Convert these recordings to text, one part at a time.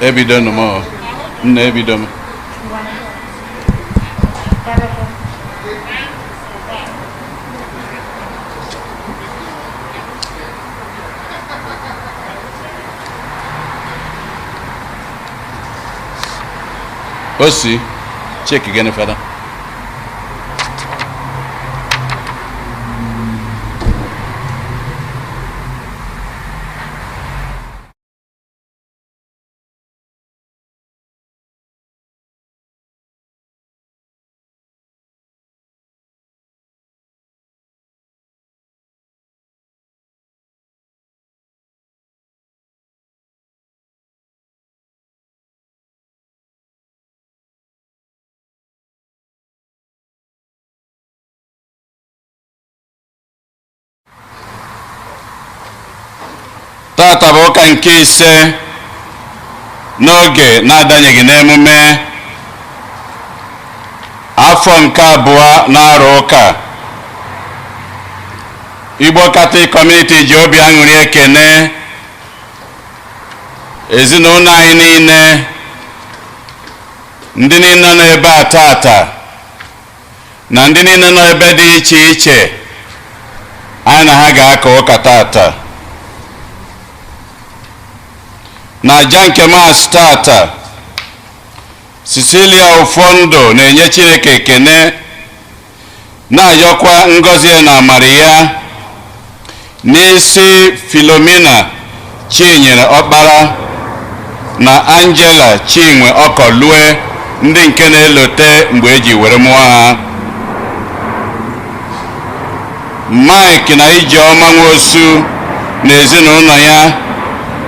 Ebido nụ m nna, ebido m. Osi check gịnị, fada? Tata bụ ụka nke 5 n'oge na-adanyeghị n'emume afọ nke 2 na-arụ ụka. Igbo Catholic Community ji obi aṅụrị ekene ezinụlọ anyị niile, ndị niile nọ ebe a tata na ndị niile nọ ebe dị iche iche anyị na ha ga-aka ụka tata. Na aja nke Maasị tata, Cecilia Ụfọndụ na-enye Chineke ekene, na-ayọkwa ngọzi na amara ya n'isi Philomena Chinyere Ọkpara na Angela Chinwe Ọkọlue, ndị nke na-elote mgbe eji were mụọ ha. Mike na Ijeọma Nwosu na ezinụlọ ya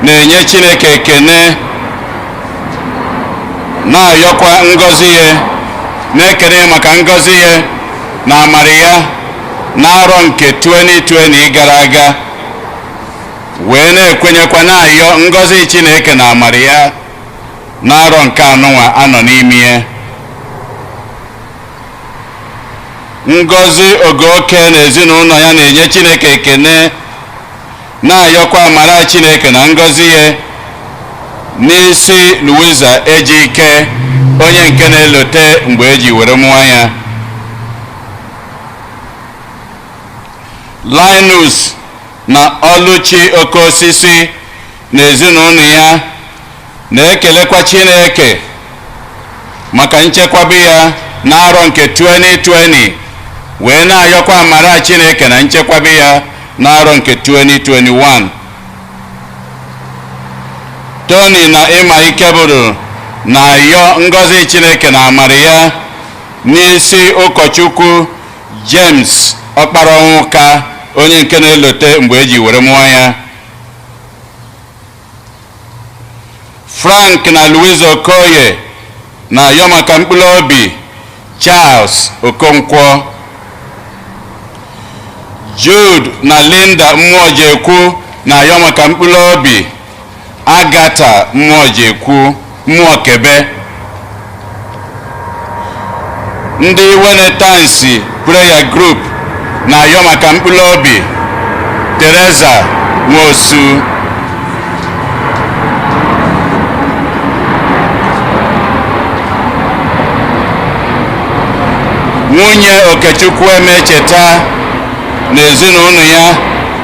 na-enye Chineke ekene, na-ayọkwa ngọzi ya, na-ekene maka ngọzi ya na amara ya n'arọ nke 2020 gara aga, wee na-ekwenyekwa na-ayọ ngọzi Chineke na amara ya n'arọ nke anụnwa anọ n'ime ya. Ngọzi Ogoke na ezinụlọ ya na-enye Chineke ekene, na-ayọkwa amara Chineke na ngọzi ya n'isi Louisa Ejike, onye nke na-elote mgbe eji were mụọ ya. Linus na Oluchi Okeosisi na ezinụlọ ya na-ekelekwa Chineke maka nchekwaba ya n'arọ nke 2020, wee na-ayọkwa amara Chineke na nchekwaba ya n'arọ nke 2021. Tony na Ịma Ikebụrụ na-ayọ ngọzi Chineke na amara ya n'isi ụkọchukwu James Ọkpara Ọnwụka, onye nke na-elote mgbe eji were mụọ ya. Frank na Louise Okoye na-ayọ maka mkpụrụ obi Charles Okonkwo. Jude na Linda Mmụọjekwu na-ayọ maka mkpụrụ obi Agatha Mmụọjekwu Mmụọkebe. Ndị Wenetansi Prayer Group na-ayọ maka mkpụrụ obi Teresa Nwosu. Nwunye Okechukwu Emecheta na ezinụlọ ya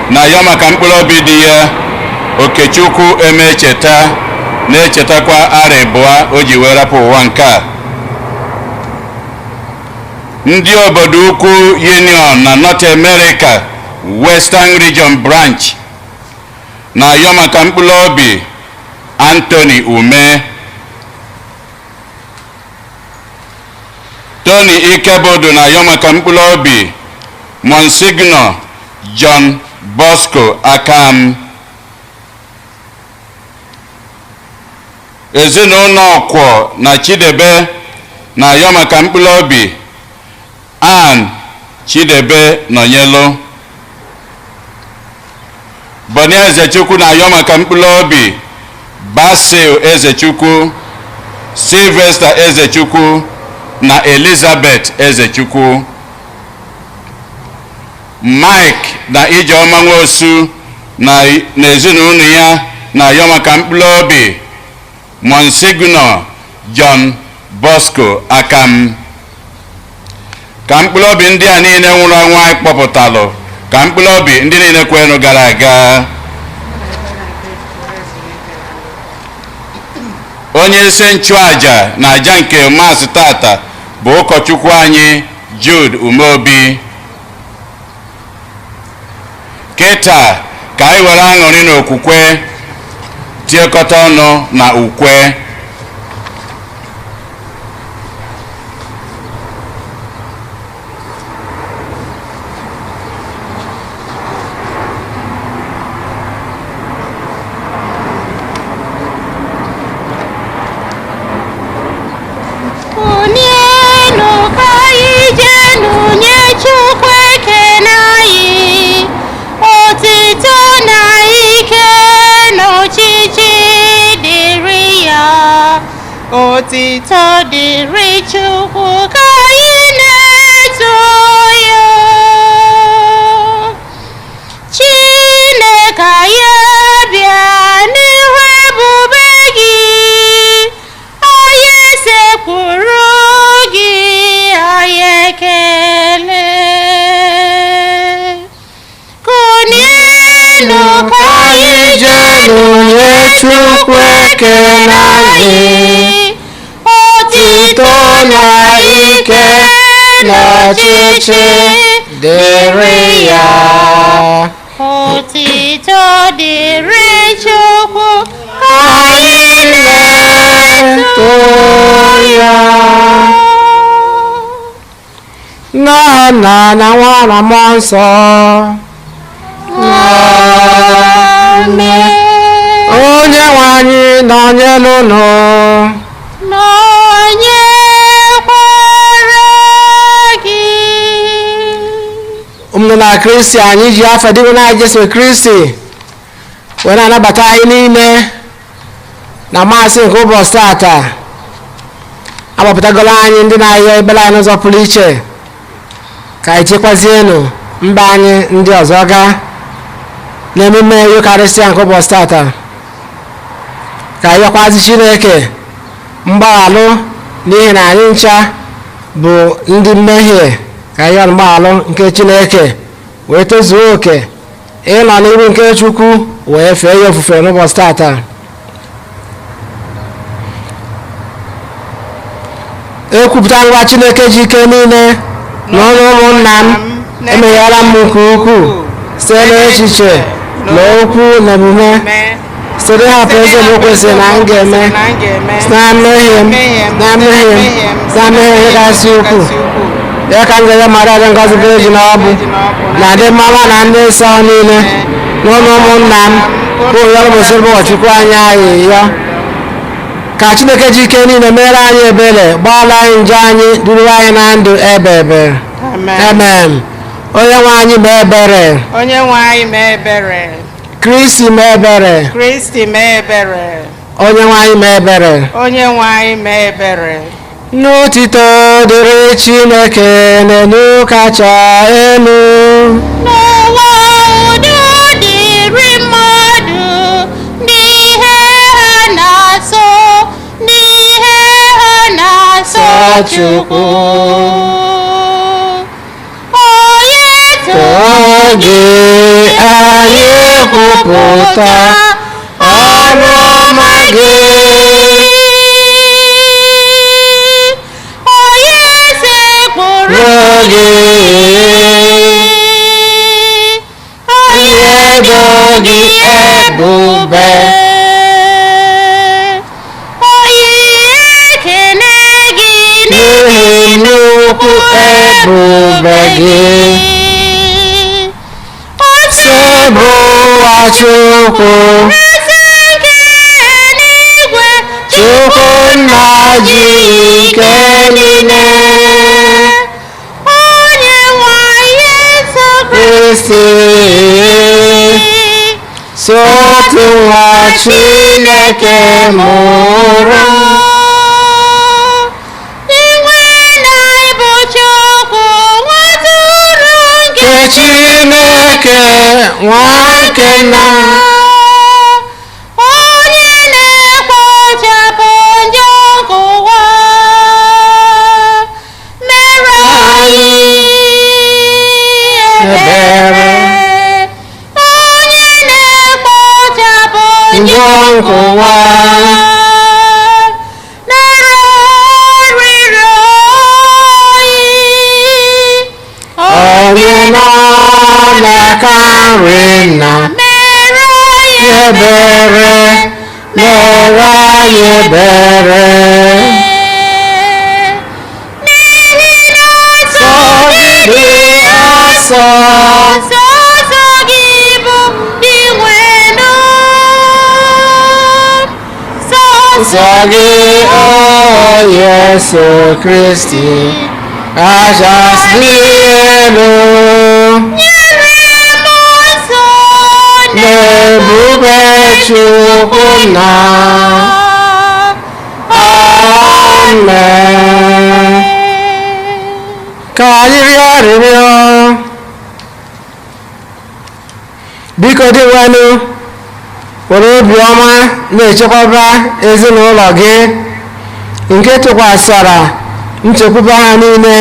na-ayọ maka mkpụrụ obi di ya Okechukwu Emecheta, na-echetakwa arọ abụọ o ji wee rapụ ụwa nke a. Ndị obodo ukwu Union na North America Western Region Branch na-ayọ maka mkpụrụ obi Anthony Ume. Tony Ikebodu na-ayọ maka mkpụrụ obi Monsignor John Bosco Akam. Ezinụlọ Ọkwọ na Chidebe na-ayọ maka mkpụrụ obi Ann Chidebe Nọnyelu. Bonieze Chukwu na-ayọ maka mkpụrụ obi Basil Ezechukwu, Sylvester Ezechukwu na Elizabeth Ezechukwu. Mike na Ijeọma Nwosu na ezinụlọ ya na-ayọ maka mkpụrụ obi Monsignor John Bosco Akam. Ka mkpụrụ obi ndị a niile nwụrụ anwụ anyị kpọpụtalụ, ka mkpụrụ obi ndị niile kwenụ gara aga. Onye isi nchụaja na aja nke Maasị tata bụ ụkọchukwu anyị Jude Umeobi. Kịta ka anyị were aṅụrị na okwukwe tiekọta ọnụ na ukwe. Otito dịrị Chukwu ka anyị na-eto ya. Chineke anyị bịa n'ihu ebube gị, anyị sekpụrụ gị, anyị ekele. Kụnienu ka anyị jenu nye Chukwu ekele anyị. Otito na ike na ọchịchị dịrị ya. Otito dịrị Chukwu ka anyị na-eto ya. Nna na Nwa na Mmụọ Nsọ. Amen. Onye nwe anyị nọnyere unu. Ụmụnne na Kristi, anyị ji afọ dịbụ na Jesu Kristi wee na-anabata anyị niile na maasị nke ụbọchị tata. Agbapụtagolo anyị ndị na-ayọ ebere anyị n'ụzọ pụrụ iche ka anyị chekwazienụ mba anyị ndị ọzọ gaa n'emume Yukarịsịa nke ụbọchị tata. Ka anyị yọkwazi Chineke mgbaghalụ n'ihi na anyị ncha bụ ndị mmehie. Ka anyị yọọ mgbaghalụ nke Chineke wee tozuo oke ịnọ n'iru nke Chukwu wee fee ya ofufe n'ụbọchị tata. Ekwupụta ngwa Chineke ji ike niile na ọnụ ụmụnna m, emeghala m nke ukwuu site n'echiche na okwu na omume, site n'ịhapụ ezi omume kwesịrị na m ga-eme, site na mmehie m, na mmehie m, site na mmehie nke kasị ukwuu. Ya ka m ga-enye mmadụ adị ngọzi bụrụ ji na ọ bụ na ndị mama na ndị nsọ niile n'ụlọ ụmụnna m bụ ya ụbọchị ụbọchukwu anyị ayịyọ. Ka Chineke ji ike niile mere anyị ebere, gbaala anyị njọ anyị, duru anyị na ndụ ebe ebe. Amen. Onye nwe anyị mee ebere. Onye nwe anyị mee ebere. Kristi mee ebere. Kristi mee ebere. Onye nwe anyị mee ebere. Onye nwe anyị mee ebere. N'otito dịrị Chineke n'elu kacha elu. N'ụwa udo dịrị mmadụ n'ihe ha na-asọ, n'ihe ha na-asọ Chukwu. Onye Too gị anyị kwupụta ọrụ ọma gị. Onye sekpụrụ Gị onye edo gị ebube. Onye ekele gị N'ihi nnukwu ebube gị. Sebụwa Chukwu, Eze nke eluigwe, Chukwu nna ji ike niile. Onye nwe anyị Jesu Kristi, Kristi, So otu nwa Chineke mụrụ. Inwe na ịbụ Chukwu nwa atụrụ nke Nke Chineke nwa nke nna. Onye na-ekpochapụ njọ nke ụwa, mere anyị ebere. Onye na-ekpochapụ Njọ nke ụwa, nara arịrịọ anyị. Onye nọ n'aka nri nna. Mere anyị Ebere, mere anyị ebere. N'ihi na Sọ gị dị asọ. Sọsọ gị bụ Dinwenụ. Sọsọ Sọ gị, o Jesu Kristi, kachasị elu. Nyere mmụọ nsọ N'ebube Chukwu nna. Amen. Ka anyị rịọ arịrịọ. Biko Dinwenụ, were obiọma na-echekwaba ezinụlọ gị nke tụkwasara nchekwube ha niile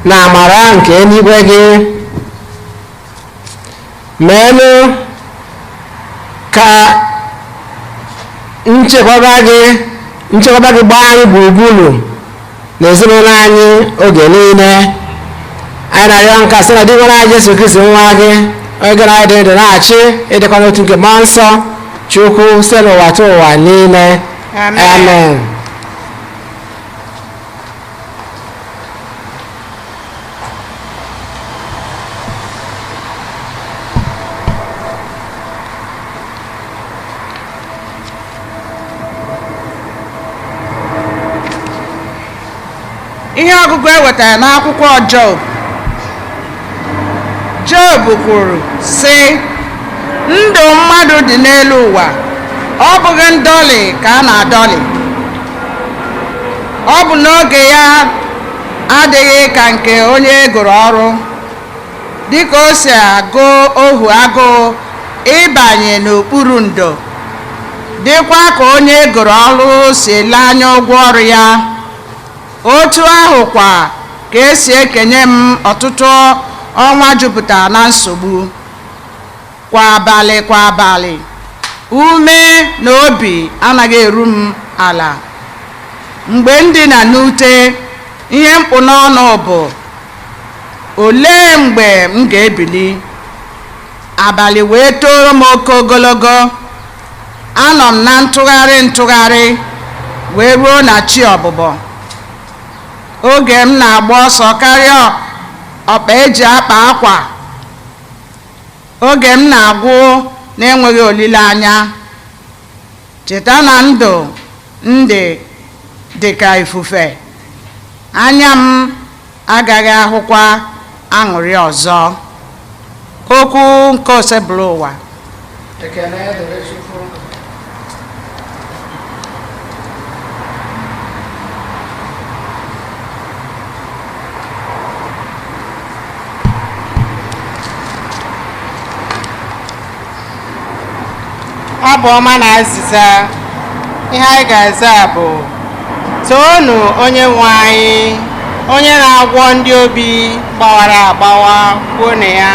na amara nke eluigwe gị. Meenụ ka nchekwaba gị gbaa anyị gburugburu n'ezinụlọ anyị oge niile. Anyị na-arịọ nka sị na Dinwenụ anyị Jesu Kristi nwa gị, onye gị na anyị dị ndụ na-achị ịdịkwa n'otu nke mmụọ nsọ Chukwu site n'ụwa tụ ụwa niile. Amen. Ihe ọgụgụ e wetara n'akwụkwọ Job. Job kwuru sị, ndụ mmadụ dị n'elu ụwa, ọ bụghị ndọlị ka a na-adọlị. Ọ bụ n'oge ya adịghị ka nke onye e goro ọrụ, dịka o si agụ ohu agụụ ịbanye n'okpuru ndo, dịkwa ka onye e goro ọrụ si ele anya ụgwọ ọrụ ya. Otu ahụ kwa ka esi ekenye m ọtụtụ ọnwa jupụtara na nsogbu. Kwa abalị kwa abalị, ume na obi anaghị eru m ala. Mgbe m dina n'ute, ihe mkpụ n'ọnụ bụ, olee mgbe m ga-ebili? Abalị wee toro m oke ogologo. Anọ m na ntụgharị ntụgharị wee ruo na chi ọbụbọ. Oge m na-agba ọsọ karịa ọkpa eji akpa akwa. Oge m na-agwụ na-enweghị olileanya. Cheta na ndụ ndị dị ka ifufe. Anya m agaghị ahụkwa aṅụrị ọzọ. Okwu nke osebụrụ ụwa. Ekele dịrị Chukwu. Abụ ọma na azịza. Ihe anyị ga-aza bụ: toonu onye nwe anyị, onye na-agwọ ndị obi gbawara agbawa, kwuonụ ya.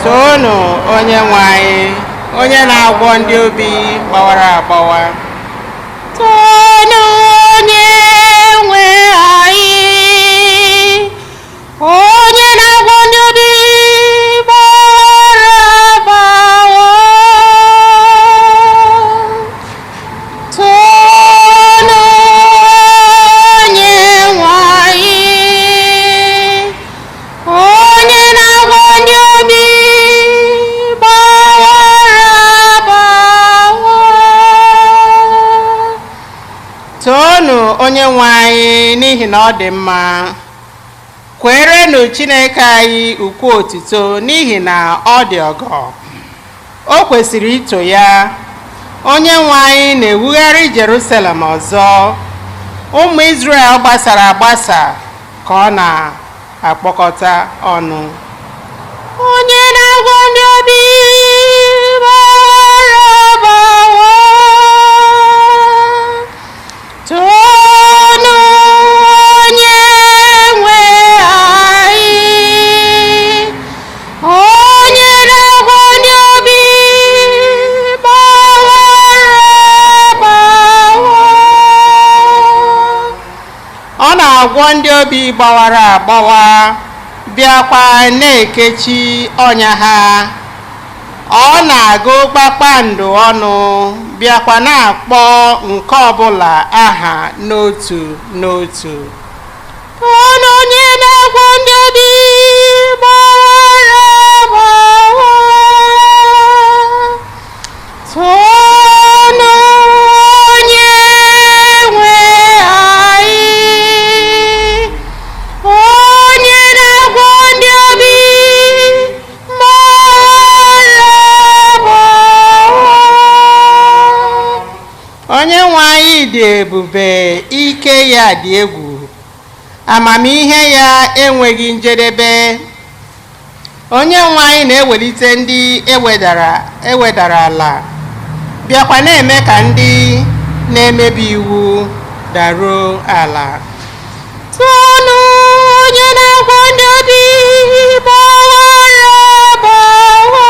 Toonu onye nwe anyị, onye na-agwọ ndị obi gbawara agbawa. Toonu onye nwe anyị, onye na-agwọ ndị obi gbawara agbawa. Toonu onye nwe anyị, onye na-agwọ ndị obi gbawara agbawa. Toonu onye nwe anyị n'ihi na ọ dị mma. Kwerenụ Chineke anyị ukwu otuto n'ihi na ọ dị ọgọ. O kwesịrị ito ya. Onye nwe anyị na-ewugharị Jerusalem ọzọ. Ụmụ Izrel gbasara agbasa ka ọ na-akpọkọta ọnụ. Onye na-agwọ ndị obi gbawara agbawa, toonu onye nwe anyị. Onye na-agwọ ndị obi gbawara agbawa. Ọ na-agwọ ndị obi gbawara agbawa, bịakwa na-ekechi ọnya ha. Ọ na-agụ kpakpando ọnụ, bịakwa na-akpọ nke ọbụla aha n'otu n'otu. Toonu onye na-agwọ ndị obi gbawara agbawa. Toonu onye nwe anyị. Onye na-agwọ ndị obi gbawara agbawa. Onye nwe anyị dị ebube, ike ya dị egwu, amamihe ya enweghị njedebe. Onye nwe anyị na-ewelite ndị ewedara ala, bịakwa na-eme ka ndị na-emebi iwu daruo ala. Toonu onye na-agwọ ndị obi gbawara agbawa.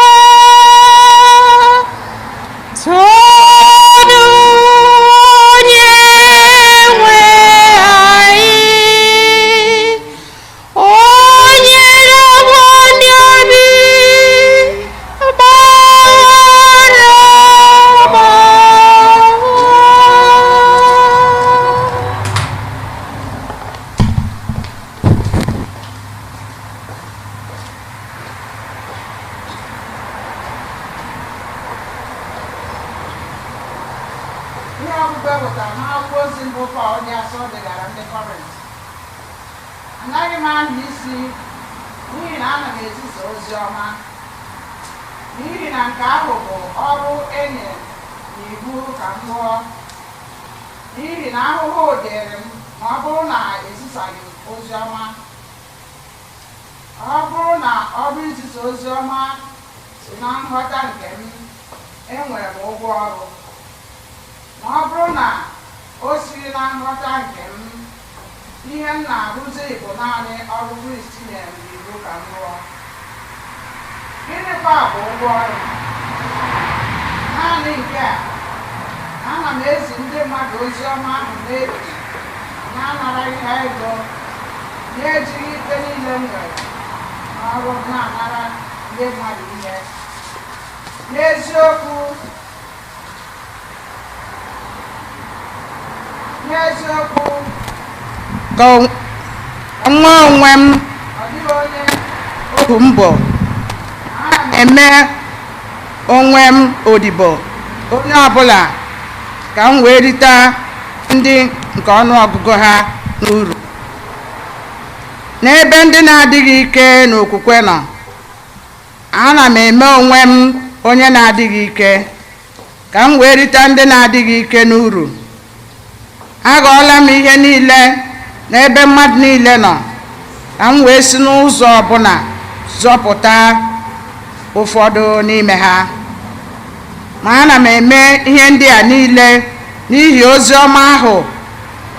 Toonu onye nwe anyị. Onye na-agwọ ndị obi gbawara agbawa. Ihe ọgụgụ e wetara n'akwụkwọ ozi mbụ Pọl dị asọ degara ndị Kọrint. Anaghị m anya isi n'ihi na ana m ezisa ozi ọma, n'ihi na nke ahụ bụ ọrụ e nyere n'iwu ka m rụọ. N'ihi na ahụhụ dịrị m ma ọ bụrụ na ezisaghị ozi ọma. Ọ bụrụ na ọrụ izisa ozi ọma si na nghọta nke m, enwere m ụgwọ ọrụ. Ma ọ bụrụ na o sighị na nghọta nke m, ihe m na-arụzi bụ naanị ọrụ Kraịst nyere m iwu ka m rụọ. Gịnịkwa bụ ụgwọ ọrụ? Naanị nke a, ana m ezi ndị mmadụ ozi ọma ahụ n'efu, na-anaraghị ha ego, na-ejighị ike niile m nwere n'ọrụ m na-anara ndị mmadụ ihe. N'eziokwu, ka nwa onwe m, ọ dịghị onye ohu m bụ, ana m eme onwe m odibo onye ọbụla ka m wee rite ndị nke ọnụọgụgụ ha n'uru. N'ebe ndị na-adịghị ike n'okwukwe nọ, ana m eme onwe m onye na-adịghị ike ka m wee rite ndị na-adịghị ike n'uru. Aghọọla m ihe niile n'ebe mmadụ niile nọ, ka m wee si n'ụzọ ọbụla zọpụta ụfọdụ n'ime ha. Ma ana m eme ihe ndị a niile n'ihi ozi ọma ahụ,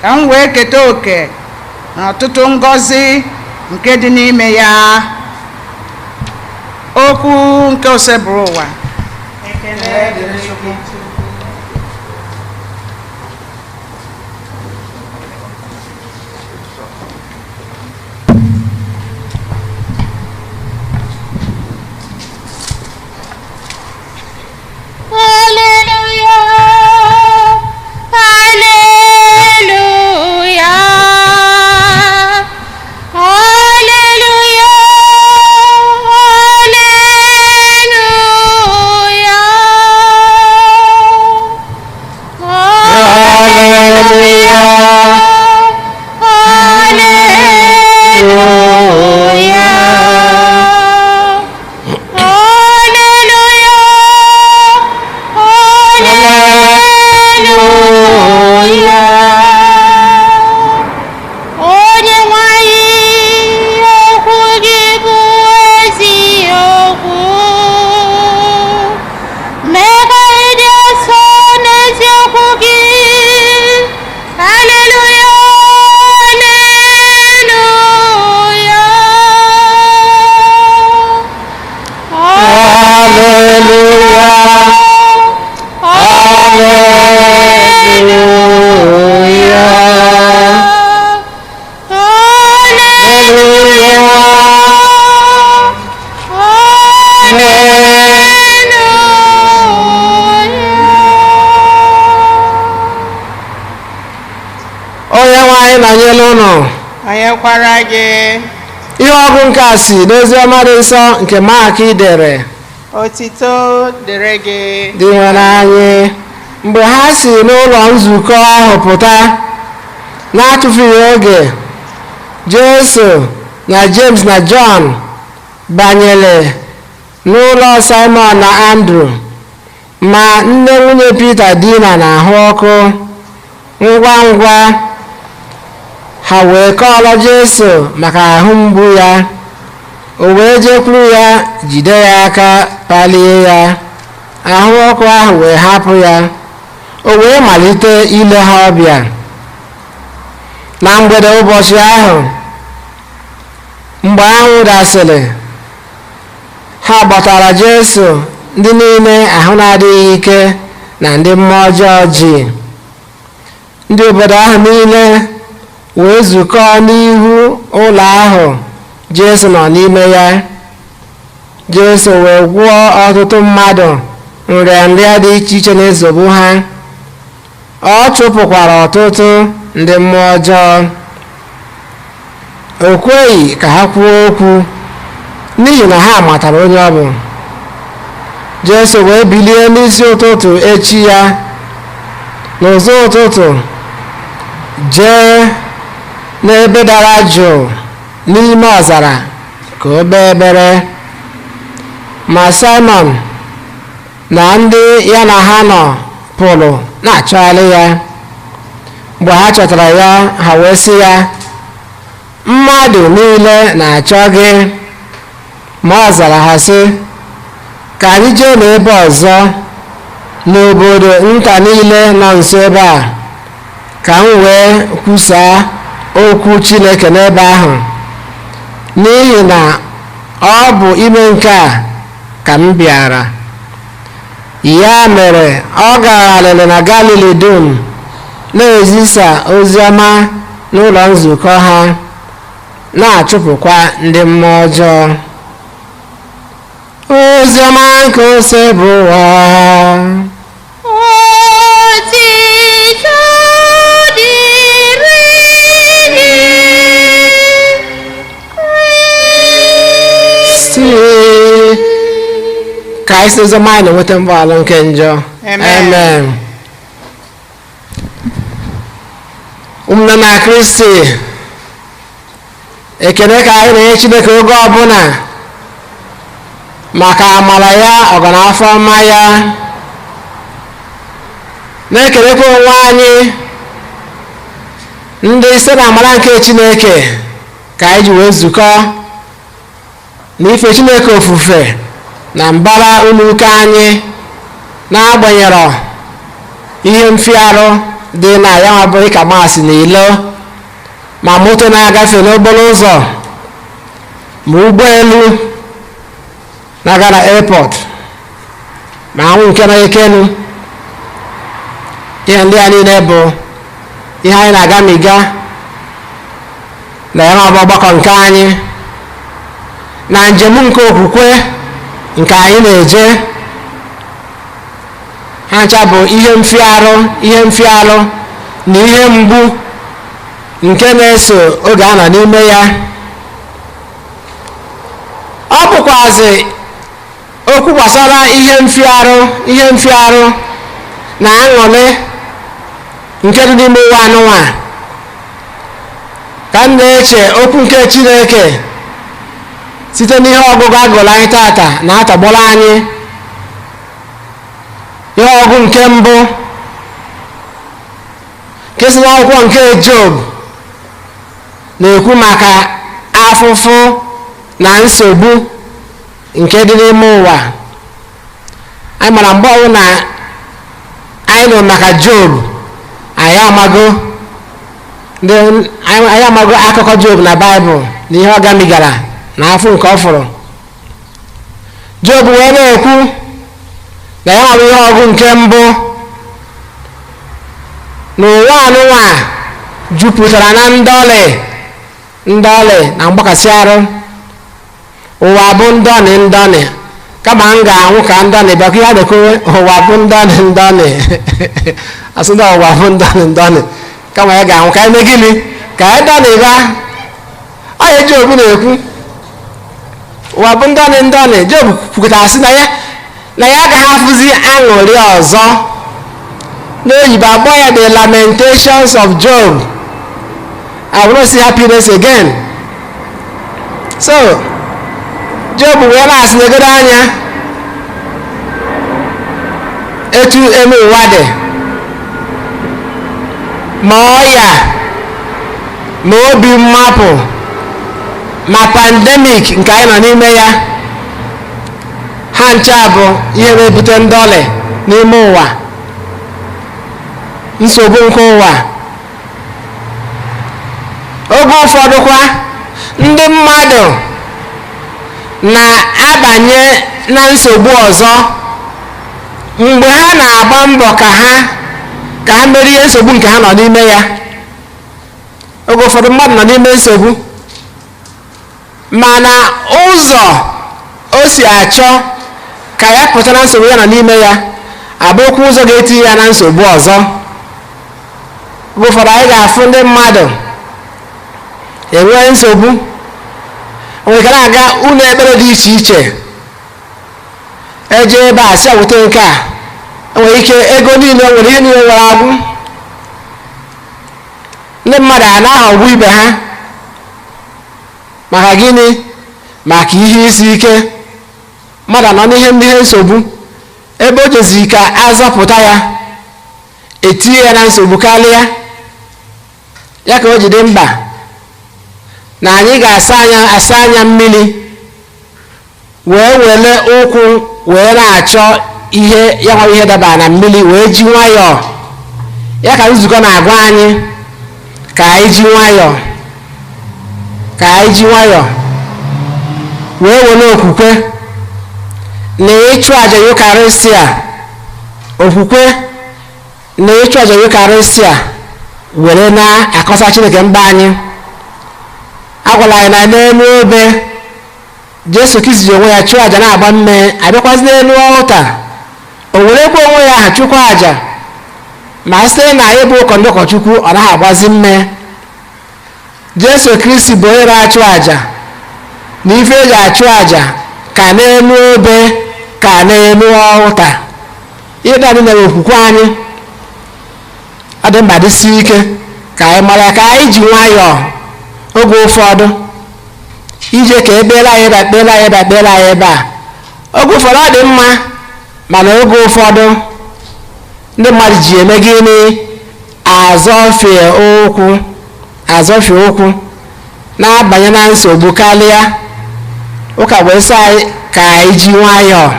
ka m wee keta òkè n'ọtụtụ ngọzi nke dị n'ime ya. Okwu nke Osebụrụwa. Ekele dịrị Chukwu. Hallelujah, hallelujah, hallelujah, hallelujah. nọnyere ụnụ. Onyekwara gị. Ihe ọgụ nke a si n'oziọma dị nsọ nke Mak dere. Otito dịrị gị. Dị nwere anyị. Mgbe ha si n'ụlọ nzukọ ahụ pụta, na-atụfughị oge, Jesu na James na Jọn banyere n'ụlọ Simon na Andrew, ma nne nwunye Pita dina n'ahụ ọkụ. Ngwa ngwa ha wee kọọrọ Jesu maka ahụ mgbu ya. O wee jekwuru ya, jide ya aka, palie ya. Ahụ ọkụ ahụ wee hapụ ya. O wee malite ile ha ọbịa. Na mgbede ụbọchị ahụ, mgbe anwụ dasịrị, ha gbatara Jesu ndị niile ahụ na-adịghị ike na ndị mmụọ ọjọọ ji. Ndị obodo ahụ niile wee zukọọ n'ihu ụlọ ahụ Jesu nọ n'ime ya. Jesu wee gwọọ ọtụtụ mmadụ nrịanrịa dị iche iche na-ezogbu ha. Ọ chụpụkwara ọtụtụ ndị mmụọ ọjọọ. O kweghị ka ha kwuo okwu n'ihi na ha matara onye ọ bụ. Jesu wee bilie n'isi ụtụtụ echi ya, n'ụzọ ụtụtụ, jee n'ebe dara jụụ n'ime ọzara ka o kpee ekpere. Ma Simon na ndị ya na ha nọ pụrụ na-achọgharị ya. Mgbe ha chọtara ya, ha wee sị ya, mmadụ niile na-achọ gị. Ma ọ zara ha sị, ka anyị jee n'ebe ọzọ, n'obodo nta niile nọ nso ebe a, ka m wee kwusaa okwu Chineke n'ebe ahụ, n'ihi na ọ bụ ime nke a ka m bịara. Ya mere ọ gagharịrị na Galili dum, na-ezisa ozi ọma n'ụlọ nzukọ ha, na-achụpụkwa ndị mmụọ ọjọọ. Ozi ọma nke ose bụ ụwa. Otito dịrị gị. Si ka anyị si oziọma anyị na-enweta mgbaghara nke njọ. Amen. Ụmụnne na Kristi, ekele ka anyị na-enye Chineke oge ọbụla maka amara ya, ọganafọ ọma ya. Na-ekelekwa onwe anyị ndị site na amara nke Chineke ka anyị ji wee zukọ n'ife Chineke ofufe na mbara ụlọ ụka anyị, n'agbanyeghị ihe mfịarụ dị na ya ma bụrụ ka maasị na ilo, ma moto na-agafe n'okporo ụzọ, ma ụgbọelu na-aga na airport, ma anwụ nke na-ekenu. Ihe ndị a niile bụ ihe anyị na-agamiga na ya ma bụ ọgbakọ nke anyị na njem nke okwukwe nke anyị na-eje. Ha ncha bụ ihe mfịarụ na ihe mgbu nke na-eso oge a nọ n'ime ya. Ọ bụkwazị okwu gbasara ihe mfịarụ na aṅụrị nke dị n'ime ụwa anụnwa ka m na-eche okwu nke Chineke site n'ihe ọgụgụ agụrụ anyị tata na-atọgbọrọ anyị. Ihe ọgụ nke mbụ nke si n'akwụkwọ nke Job na-ekwu maka afụfụ na nsogbu nke dị n'ime ụwa. Anyị mara mgbe ọbụla anyị nụrụ maka Job, anyị amago akụkọ Job na Baịbụl na ihe ọ gamigara na afọ nke ọ fụrụ. Job wee na-ekwu na ya nwere ihe ọgụ nke mbụ n'ụwa anụnwa jupụtara na ndọlị na mgbakasị arụ. Ụwa bụ ndọnị kama m ga-anwụ ka ndọnị bịakwa ihe a na-ekwu ụwa bụ ndọnị asị na ụwa bụ ndọnị kama ya ga-anwụ ka anyị mee gịnị Ka anyị dọnịba. Ọ ya Job na-ekwu, ụwa bụ ndọnị ndọnị. Job kwukọtara sị na ya agaghị afụzi aṅụrị ọzọ. N'oyibo akpọ ya "The Lamentations of Job". "I will not see happiness again." So Job wee na-asị, negodo anya etu eme ụwa dị, ma ọya, ma obi mmapụ, ma pandemic nke anyị nọ n'ime ya, ha ncha bụ ihe na-ebute ndọlị n'ime ụwa, nsogbu nke ụwa. Oge ụfọdụ kwa, ndị mmadụ na-abanye na nsogbu ọzọ mgbe ha na-agba mbọ ka ha merie nsogbu nke ha nọ n'ime ya. Oge ụfọdụ mmadụ nọ n'ime nsogbu, mana ụzọ o si achọ ka ya pụta na nsogbu ya nọ n'ime ya abụrụkwa ụzọ ga-etinye ya na nsogbu ọzọ. Oge ụfọdụ anyị ga-afụ ndị mmadụ enwee nsogbu, nwere ike na-aga ụlọ ekpere dị iche iche, eje ebe a si weta nke a, enwere ike ego niile o nwere, ihe niile nwere agwụ. Ndị mmadụ a na-aghọgbu ibe ha. Maka gịnị? Maka ihe isi ike. Mmadụ nọ n'ihe ndị ihe nsogbu, ebe o jeziri ka azọpụta ya, etinye ya na nsogbu karịa ya. Ka o ji dị mkpa na anyị ga-asa anya, asa anya mmiri, wee were ụkwụ wee na-achọ ihe ya nwa ihe dabara na mmiri, wee ji nwayọọ. Ya ka nzukọ na-agwa anyị, ka anyị ji nwayọọ, ka anyị ji nwayọọ wee were okwukwe na ịchụ àjà yukarịsịa, okwukwe na ịchụ àjà yukarịsịa, were na-akọsa Chineke mba anyị. Agwala anyị na n'elu obe, Jesu Kristi ji onwe ya chụọ àjà na-agba mme, abịakwazi n'elu ọlta, o werekwa onwe ya aha chụkwa àjà. Ma site na ịbụ ụkọ ndị ụkọchukwu, ọ naghị agbazi mme. Jesu Kristi bụ onye na-achụ àjà, na ife eji achụ àjà ka n'elu obe, ka n'elu ọlta. Ihe dị na okwukwe anyị, ọ dị mkpa, dịsie ike, ka anyị mara ka anyị ji nwayọọ. Oge ụfọdụ ije ka ekpere anyị ebe a, kpere anyị ebe a, kpere anyị ebe a, oge ụfọdụ ọ dị mma, mana oge ụfọdụ ndị mmadụ ji eme gịnị? Azọfie ụkwụ, azọfie ụkwụ, na-abanye na nsogbu karịa. Ụka wee sị anyị ka anyị ji nwayọọ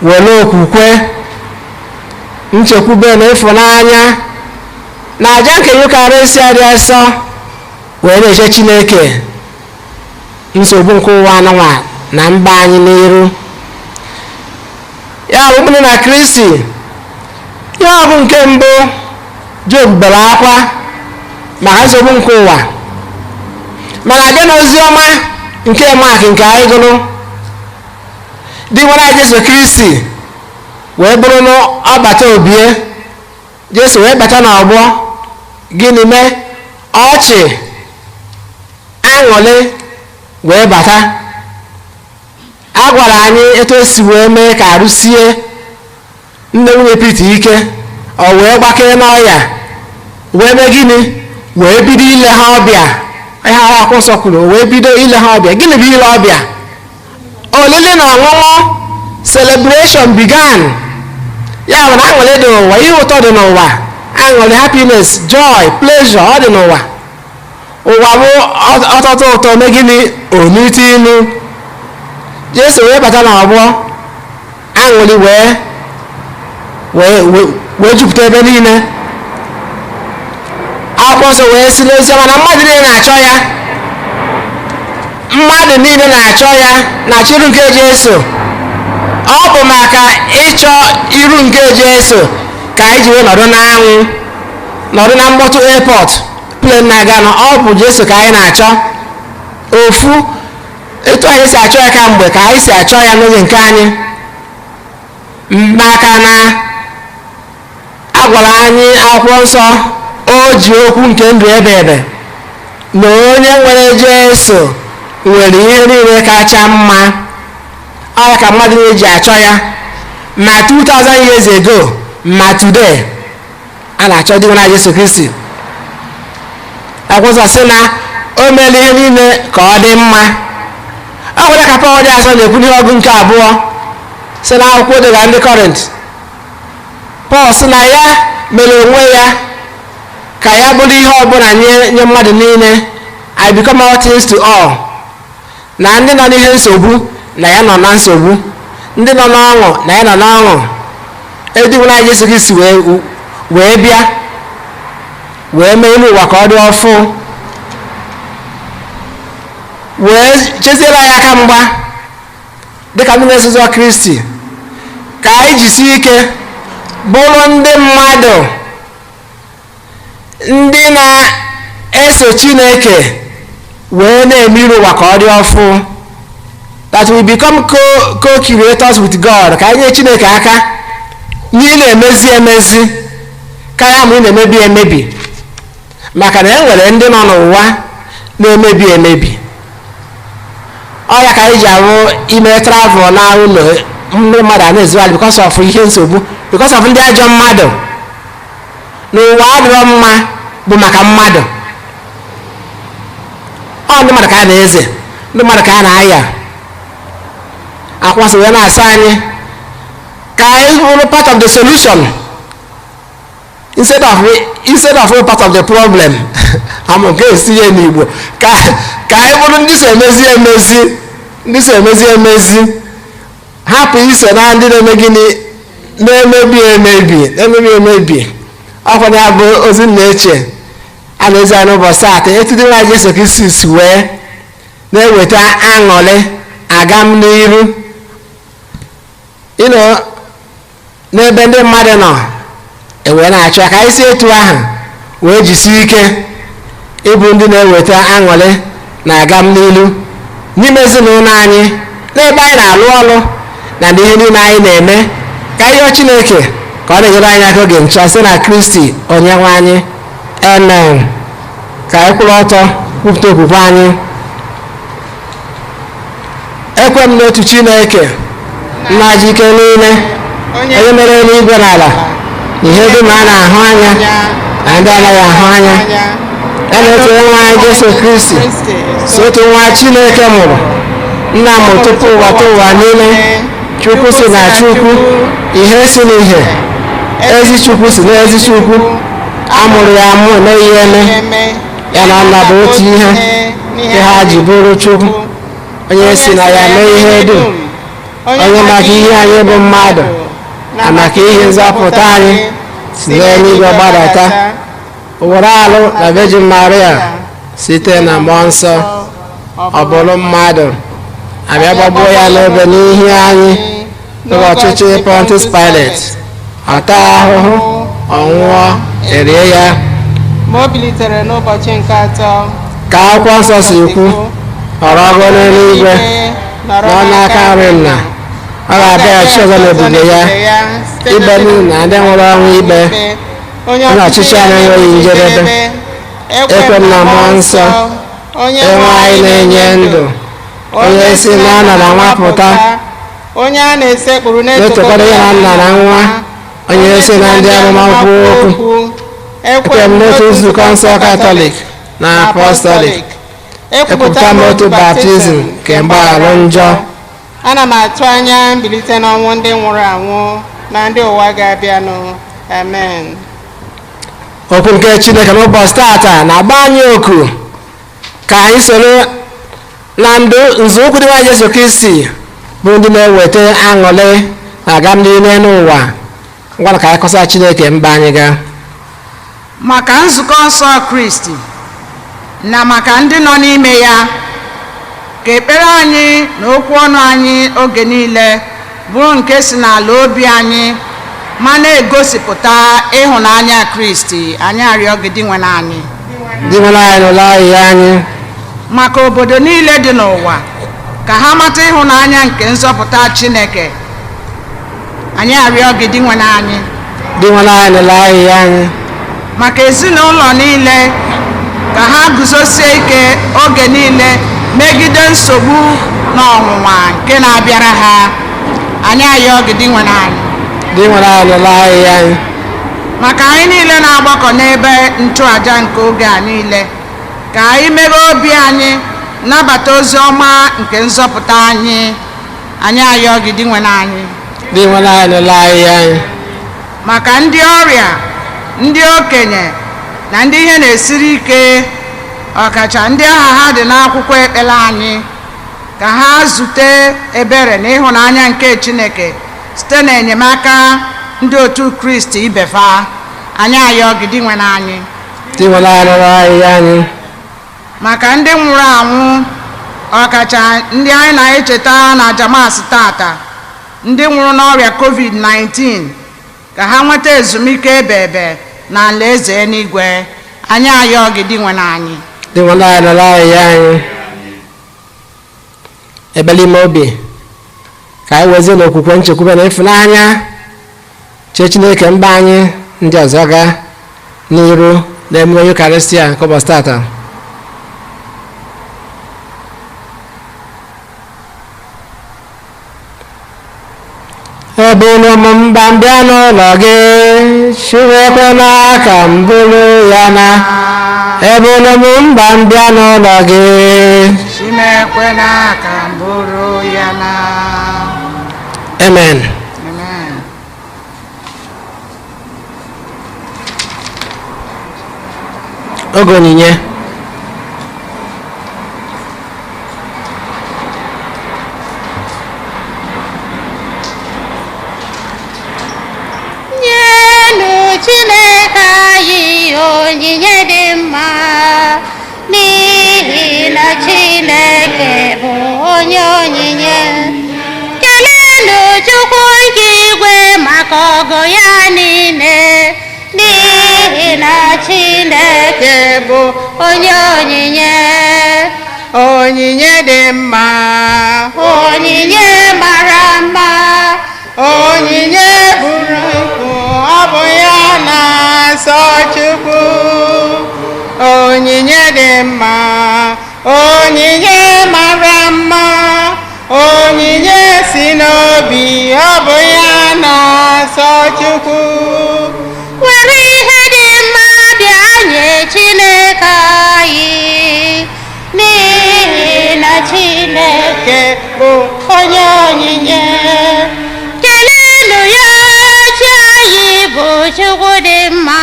were okwukwe, nchekwube na ịfụnanya na aja nke yukarịsịa dị asọ wee na-eche Chineke nsogbu nke ụwa anụnwa na mba anyị n'iru ya. Bụ ụmụnne na Kristi, ya bụ nke mbụ, Job bere akwa maka nsogbu nke ụwa. Mana abịa n'ozi ọma nke Mak nke anyị gụrụ, dị nwere Jesu Kristi wee bụrụ n'ọbata obie, Jesu wee bata n'ọgbọ, gịnị mee? Ọchị, aṅụrị wee bata. A gwara anyị etu o si wee mee ka arụsie nne nwunye Pita ike, ọ wee gbakee n'ọya, wee mee gịnị? Wee bido ile ha ọbịa. Ihe ahụ akwụkwọ nsọ kwuru, wee bido ile ha ọbịa. Gịnị bụ ile ọbịa? Olili na ọṅụṅụ. Celebration began. Ya bụ na aṅụrị dị n'ụwa, ihe ụtọ dị n'ụwa, aṅụrị, happiness, joy, pleasure, ọ dị n'ụwa. Ụwa bụ ọtụtụ ụtọ mee gịnị? Onite ilu. Jesu wee bata n'ọgbọ, aṅụrị wee jupụta ebe niile. Akwụkwọ nsọ wee si n'oziọma na mmadụ niile na-achọ ya, mmadụ niile na-achọ ya, na-achọ iru nke Jesu. Ọ bụ maka ịchọ iru nke Jesu ka anyị ji wee nọdụ n'anwụ, nọdụ na mkpọtụ airport, plane na-aga nọ. Ọ bụ Jesu ka anyị na-achọ. Ofu etu anyị si achọ ya ka mgbe ka anyị si achọ ya n'oge nke anyị, maka na a gwara anyị akwụkwọ nsọ, o ji okwu nke ndụ ebe ebe. Na onye nwere Jesu nwere ihe niile kacha mma. Ọ ya ka mmadụ niile ji achọ ya, ma 2000 years ago ma today, a na-achọ dị na Jesu Kristi. Akwụkwọ nsọ sị na o meela ihe niile ka ọ dị mma. Ọ gwara ka Pọl dị asọ na-ekwu n'ihe ọgụ nke abụọ sị na akwụkwọ dịga ndị Kọrint. Pọl sị na ya mere onwe ya ka ya bụrụ ihe ọbụla nye mmadụ niile, I become all things to all. Na ndị nọ n'ihe nsogbu na ya nọ na nsogbu, ndị nọ n'ọṅụ na ya nọ n'ọṅụ. Edinwere Jesu Kristi wee bịa wee mee ime ụwa ka ọ dị ọfụ, wee cheziere anyị aka mgba dịka ndị na-eso ụzọ Kristi, ka anyị jisie ike bụrụ ndị mmadụ ndị na-eso Chineke wee na-eme ire ụwa ka ọ dị ọfụ, that we become co-creators with God. Ka anyị nye Chineke aka n'ihe na-emezi emezi karịa ma ị na-emebi emebi, maka na e nwere ndị nọ n'ụwa na-emebi emebi. Ọ ya ka anyị ji arụ ime travel na ụlọ ndị mmadụ a na-ezugharị because of ihe nsogbu, because of ndị ajọ mmadụ. N'ụwa adịrọ mma bụ maka mmadụ. Ọ ndị mmadụ ka a na-eze, ndị mmadụ ka a na-aya. Akwụkwọ wee na-asa anyị ka anyị bụrụ part of the solution instead of part of the problem. Ama nke esi ya n'Igbo, ka anyị bụrụ ndị so emezi emezi, ndị so emezi emezi, hapụ iso na ndị na-eme gịnị, na-emebi emebi, na-emebi emebi. Ọkwa ya bụ ozi m na-eche a na-ezi anyị n'ụbọchị atọ, etu dị nwa Jesu Kristi si wee na-eweta aṅụrị aga m n'iru ịnọ n'ebe ndị mmadụ nọ, ewee na-achọ ka anyị si etu ahụ wee jisie ike ịbụ ndị na-eweta aṅụrị na aga m n'ilu n'ime ezinụlọ anyị, n'ebe anyị na-alụ ọrụ, na n'ihe niile anyị na-eme. Ka anyị rịọ Chineke ka ọ na-enyere anyị aka oge ncha site na Kristi onye nwe anyị. Amen. Ka anyị kwụrụ ọtọ kwupụta okwukwe anyị. Ekwe m n'otu Chineke, nna ji ike niile, onye mere eluigwe na ala, na ihe dum a na-ahụ anya na ndị anaghị ahụ anya, ya na otu nwa anyị Jesu Kristi, si otu nwa Chineke mụrụ, nna mụ tupu ụwa tụ ụwa niile, Chukwu si na Chukwu, ihe si n'ihe, ezi Chukwu si n'ezi Chukwu, a mụrụ ya amụ, emeghị ya eme, ya na nna bụ otu ihe, ihe ha ji bụrụ Chukwu, onye si na ya mee ihe dum, onye maka ihe anyị bụ mmadụ na maka ihe nzọpụta anyị si n'eluigwe gbadata, were alụ na Virgin Maria site na mmụọ nsọ, ọ bụrụ mmadụ, abịa gbagbuo ya n'obe n'ihi anyị n'ọchịchị Pontius Pilate, ọ taa ahụhụ, ọ nwụọ, erie ya, ma o bilitere n'ụbọchị nke atọ, ka akwụkwọ nsọ si kwu, họrọ ọgụ n'eluigwe nọ n'aka nri nna, ọ ga-abịaghachi ọzọ n'ebube ya, ikpe n'ihi na ndị nwụrụ ọnwụ ikpe, onye ọchịchị ya na-enweghị njedebe. Ekwe m na mmụọ nsọ, onye nwe anyị na-enye ndụ, onye si na nna na nwa pụta, onye a na-esekpuru na-etokọrọ ya na nna na nwa, onye si na ndị amụma kwuo okwu. Ekwe m n'otu nzukọ nsọ Katọlik na Apọstọlik. Ekwupụta m otu baptizim nke mgbaghara njọ. Ana m atụ anya mbilite n'ọnwụ ndị nwụrụ anwụ na ndị ụwa ga-abịanụ. Amen. Okwu nke Chineke n'ụbọchị tata na-agba anyị oku ka anyị soro na ndụ nzọụkwụ dị nwa Jesu Kristi bụ ndị na-eweta aṅụrị na aga niile n'ụwa. Ngwa ka anyị kọsa Chineke mba anyị gaa. Maka nzukọ nsọ Kristi na maka ndị nọ n'ime ya, ka ekpere anyị na okwu ọnụ anyị oge niile bụrụ nke si n'ala obi anyị ma na-egosipụta ịhụnanya Kristi. Anyị arịọ gị Dinwenụ anyị. Dinwenụ anyị nụrụ arịrịọ anyị. Maka obodo niile dị n'ụwa, ka ha mata ịhụnanya nke nzọpụta Chineke. Anyị arịọ gị Dinwenụ anyị. Dinwenụ anyị nụrụ arịrịọ anyị. Maka ezinụlọ niile, Ka ha guzosie ike oge niile megide nsogbu na ọnwụnwa nke na-abịara ha. Anyị ayọọ gị, Dinwenụ anyị. Dinwenụ anyị, nụrụ arịrịọ anyị. Maka anyị niile na-agbakọ n'ebe nchụaja nke oge a niile, ka anyị meghee obi anyị nabata ozi ọma nke nzọpụta anyị. Anyị ayọọ gị, Dinwenụ anyị. Dinwenụ anyị, nụrụ arịrịọ anyị. Maka ndị ọrịa, ndị okenye na ndị ihe na-esiri ike, ọkacha ndị aha ha dị n'akwụkwọ ekpere anyị, ka ha zute ebere na ịhụnanya nke Chineke site n'enyemaka ndị otu Kristi ibefa. Anyị ayọọ gị, Dinwenụ anyị. Dinwenụ anyị, nụrụ arịrịọ anyị. Maka ndị nwụrụ anwụ, ọkacha ndị anyị na-echeta na Jamas tata, ndị nwụrụ n'ọrịa COVID-19, ka ha nweta ezumike ebe ebe na alaeze eluigwe. Anyị ayọọ gị, Dinwenụ anyị. Dinwenụ anyị, nụrụ arịrịọ anyị. Ebele ime obi ka anyị wezie n'okwukwe, nchekwube na ịfụnanya chee Chineke mba anyị ndị ọzọ ga n'iru na emume Yukaristia nke ụbọchị tata. Ebulu m mba m bịa n'ụlọ gị, Chineke n'aka m bụrụ ya na. Ebulu m mba m bịa n'ụlọ gị, Chineke n'aka m bụrụ ya na. Amen. Amen. Oge onyinye. Nyenụ Chineke anyị onyinye dị mma, n'ihi na Chineke bụ onye onyinye. Kelenụ Chukwu nke igwe maka ọgụ ya niile, n'ihi na Chineke bụ onye onyinye. Onyinye dị mma, Onyinye mara mma, onyinye buru ibu, ọ bụ ya na-asọ Chukwu. Onyinye dị mma, onyinye mara mma, onyinye si n'obi, ọ bụ ya na-asọ Chukwu. Were ihe dị mma bịa nye Chineke anyị, n'ihi na Chineke bụ onye onyinye. Kelenụ ya, chi anyị bụ Chukwu dị mma,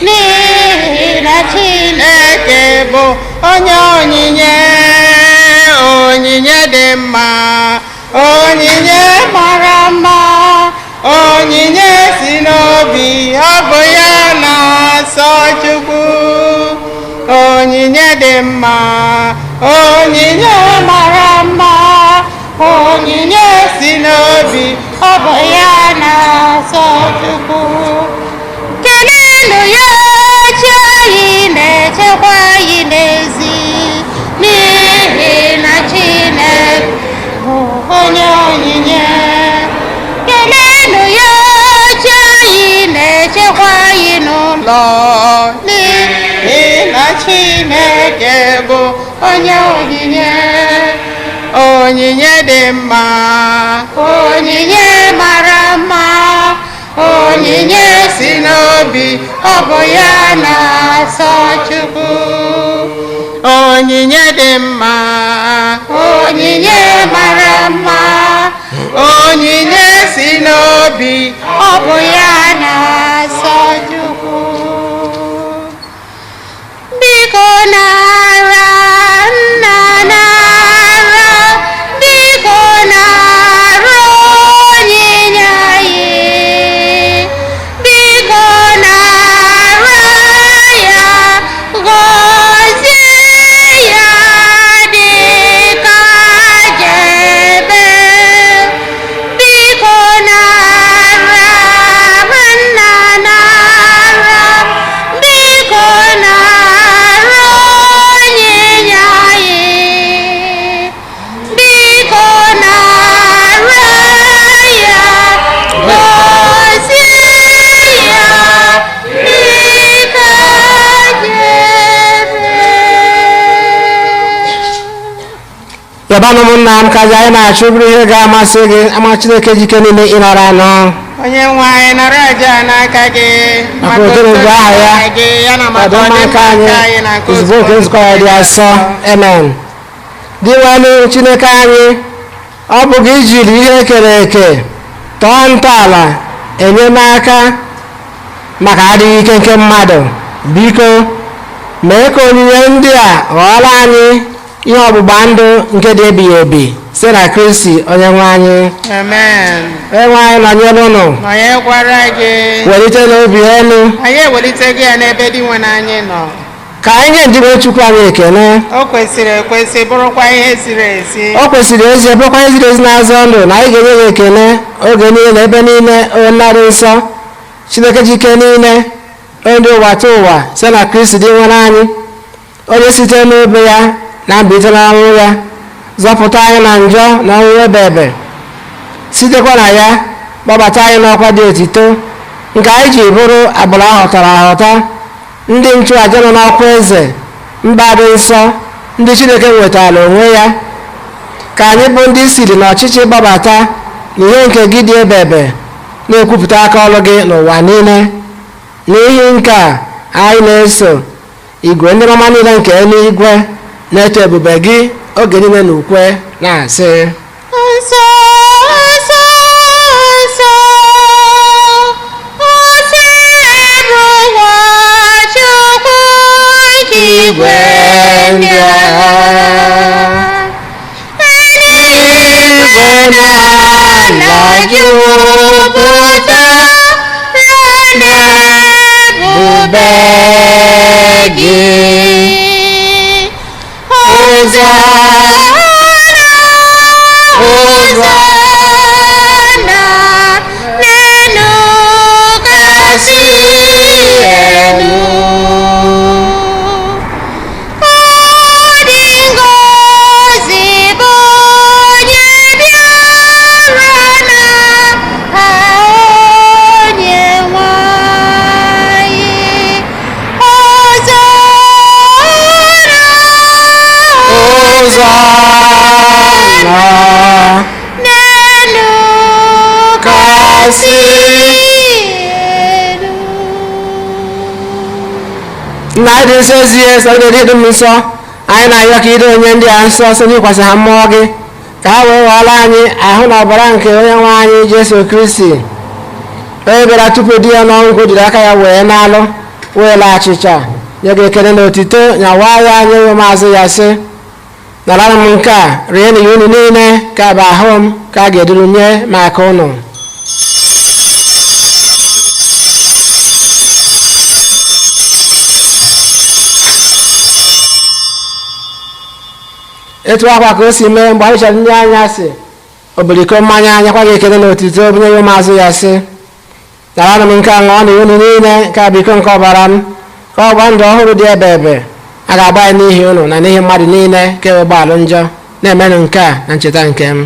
n'ihi na Chineke bụ onye onyinye. Onyinye dị mma, onyinye mara mma, onyinye si n'obi, ọ bụ ya na-asọ Chukwu. Onyinye dị mma, onyinye mara mma, onyinye si n'obi, ọ bụ ya na-asọ Chukwu. Kelenụ ya, chi anyị na-echekwa anyị n'ezi, n'ihi na Chineke bụ onye onyinye. Kelenụ ya, chi anyị na-echekwa anyị n'ụlọ, n'ihi na Chineke bụ onye onyinye. Onyinye dị mma, Onyinye mara mma, onyinye si n'obi, ọ bụ ya na-asọ Chukwu. Onyinye dị mma, Onyinye mara mma, onyinye si n'obi, ọ bụ ya na-asọ Chukwu. Biko nara, nna, nara, biko nara onyinye anyị. Biko nara ya, gọzie ya dịka jebe. Biko nara, nna. Yọbanụ ụmụnna m ka aja anyị na-achụ bụrụ ihe ga-amasị gị ama Chineke jike niile ịnara anụ. Onye nwe anyị nara aja a n'aka gị maka otoro bụ aha ya gị ya na maka ọdịmma ọdịmma nke nke anyị anyị na nke ozugbo nke nzukọ ya dị asọ. Amen. Dị nwanne Chineke anyị, ọ bụ gị jiri ihe ekere eke tọọ ntọala enyemaka maka adịghị ike nke mmadụ. Biko mee ka onyinye ndị a ghọọrọ anyị ihe ọgbụgba ndụ nke dị ebighị ebi site na Kristi onye nwe anyị. Amen. Onye nwe anyị nọnyere ụnụ. Nọnyekwara gị. Welite n'obi elu. Anyị ewelite gị ya n'ebe dị nwe anyị nọ. Ka anyị nye ndị nwe Chukwu anyị ekele. O kwesịrị ekwesị bụrụkwa ihe ziri ezi. O kwesịrị ezi bụrụkwa ihe ziri ezi na-azọ ndụ na anyị ga-enye ya ekele oge niile na ebe niile, onye narị nsọ Chineke ji ike niile, onye dị ụwa ta ụwa, site na Kristi dị nwere anyị, onye site n'obe ya na mbilite n'ọnwụ ya zọpụta anyị na njọ na ọnwụ ebe ebe, sitekwa na ya kpọbata anyị n'ọkwa dị otito nke anyị ji bụrụ agbụrụ ahọtara ahọta, ndị nchụàja nọ n'ọkwa eze, mba dị nsọ, ndị Chineke nwetara onwe ya. Ka anyị bụ ndị siri n'ọchịchị gbabata n'ihe nke gị dị ebe ebe, na-ekwupụta aka ọrụ gị n'ụwa niile. N'ihi nke a anyị na-eso igwe ndị mama niile nke eluigwe na-eto ebube gị oge niile na ukwe na-asị: Nsọ, nsọ, nsọ, nsọ bụ nwa Chukwu nke igwe ndị agha. Eluigwe na ala jupụtara n'ebube gị. Hosanna, Hosanna, n'elu kasị elu. Ọ dị ngọzi bụ onye bịara n'aha Onyenwe anyị. Hosanna, Hosanna, n'elu kasị elu. Nna anyị dị nsọ ezie nsọ dị dị m nsọ, anyị na-arịọ ka ido onye ndị a nsọ site n'ịkwasị ha mmụọ gị, ka ha wee ghọọrọ anyị ahụ na ọbara nke onye nwe anyị Jesu Kristi, onye bịara tupu di ya n'ọnwụ ka o jiri aka ya wee na-alụ wee laa achịcha nye gị ekele na otito nyawa ya nye ụmụazụ ya sị: nara m nke a, rienụ ya unu niile, ka bụ ahụ m ka a ga-eduru nye maka unu. Etu akwa ka o si mee mgbe anyị chọrọ ndị anyasị oboliko mmanya anyakwa gị ekele na otito bunye ya ụmụazụ ya sị: nara m nke a, ṅụọ na unu niile, nke a bụ iko nke ọbara m, ka ọgba ndụ ọhụrụ dị ebe ebe a ga-agba ya n'ihi unu na n'ihi mmadụ niile ka ewe gbaalụ njọ. Na-emenụ nke a na ncheta nke m.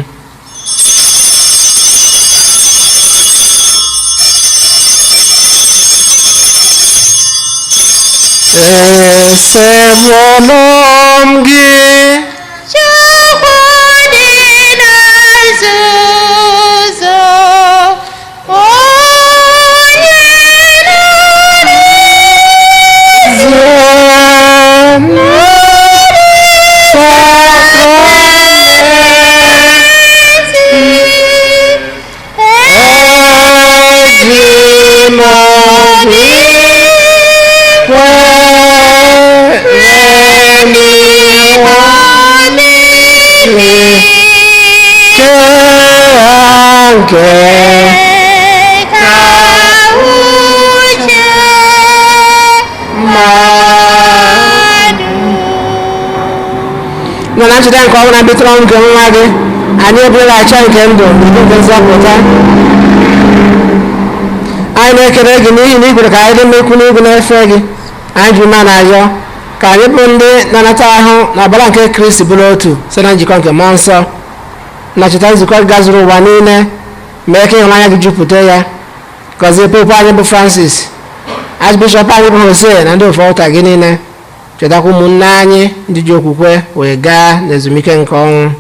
Esebụlụ m gị. Chukwu dị na nzuzo, onye nke ka uche mmadụ nọ na ncheta nke ọbụla bitụrụ nke nwa gị, anyị ebulaghachi nke ndụ nke nzọpụta. Anyị na-ekele gị n'ihi na ị kwere ka anyị dị mmekwu n'igwe na-efe gị. Anyị ji ume na-arịọ ka anyị bụ ndị na-anata ahụ na ọbara nke Kristi bụrụ otu site na njikọ nke mmụọ nsọ. Na cheta nzukọ gị gazuru ụwa niile, mee ka ịhụnanya gị jupụta ya. Gọzie popu anyị bụ Francis, Archbishọp anyị bụ Jose na ndị ofe ụka gị niile. Chetakwa ụmụnne anyị ndị ji okwukwe wee gaa n'ezumike nke ọnwụ.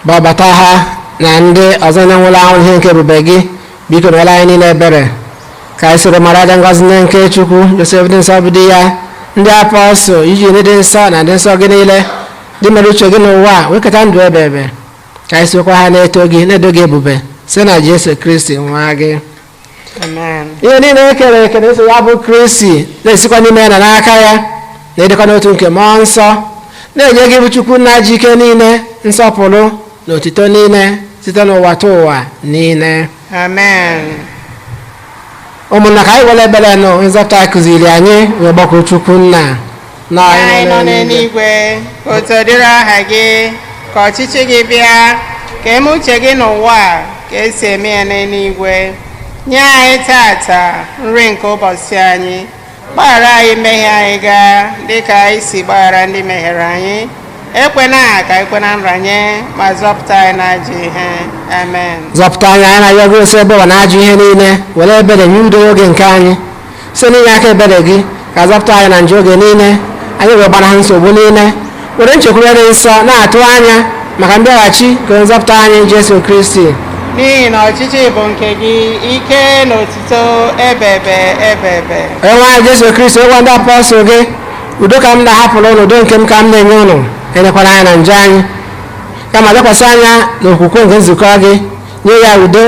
Gbabata ha na ndị ọzọ na-enwụla anwụ ihe nke ebube gị. Biko meere anyị niile ebere, ka anyị soro mara dị ngọzi nne nke Chukwu, Josef dị nsọ bụ di ya, ndị apọstụl, iji ndị dị nsọ na ndị nsọ gị niile dị mere uche gị n'ụwa a, wee keta ndụ ebe ebe, ka anyị sokwa ha na-eto gị, na-edo gị ebube, site na Jesu Kristi nwa gị. Amen. Ihe niile e kere eke na-eso ya bụ Kristi, na-esikwa n'ime ya na n'aka ya, na-edekwa n'otu nke mmụọ nsọ, na-enye gị bụ Chukwu nna ji ike niile nsọpụrụ na otito niile site n'ụwa ta ụwa niile. Amen. Ụmụnna, ka anyị were ebere nụ nzọpụta kụziri anyị wee gbakọ Chukwu nna na Anyị nọ n'eluigwe, ka otuto dịrị aha gị, ka ọchịchị gị bịa, ka eme uche gị n'ụwa a, ka esi eme ya n'eluigwe. Nye anyị tata nri nke ụbọchị anyị. Gbaghara anyị mmehie anyị gaa, dịka anyị si gbaghara ndị mehiere anyị. Ekwena ka anyị kwe na nranye, ma zọpụta anyị n'ajọ ihe. Amen. Zọpụta anyị, anyị na-arịọ gị, ose ebe ụwa na ajọ ihe niile, were ebere nye udo oge nke anyị. Site n'inye aka ebere gị, ka zọpụta anyị na njọ oge niile, anyị wee gbanahụ nsogbu niile, were nchekwube dị nsọ na-atụ anya maka mbịaghachi nke nzọpụta anyị Jesu Kristi. N'ihi na ọchịchị bụ nke gị, ike na otuto ebebe ebebe. Onye nwe anyị Jesu Kristi, ịgwa ndị apọstụl gị, udo ka m na-ahapụrụ ụnụ, udo nke m ka m na-enye ụnụ, enyekwara anyị na njọ anyị, kama lekwasị anya n'okwukwe nke nzukọ gị, nye ya udo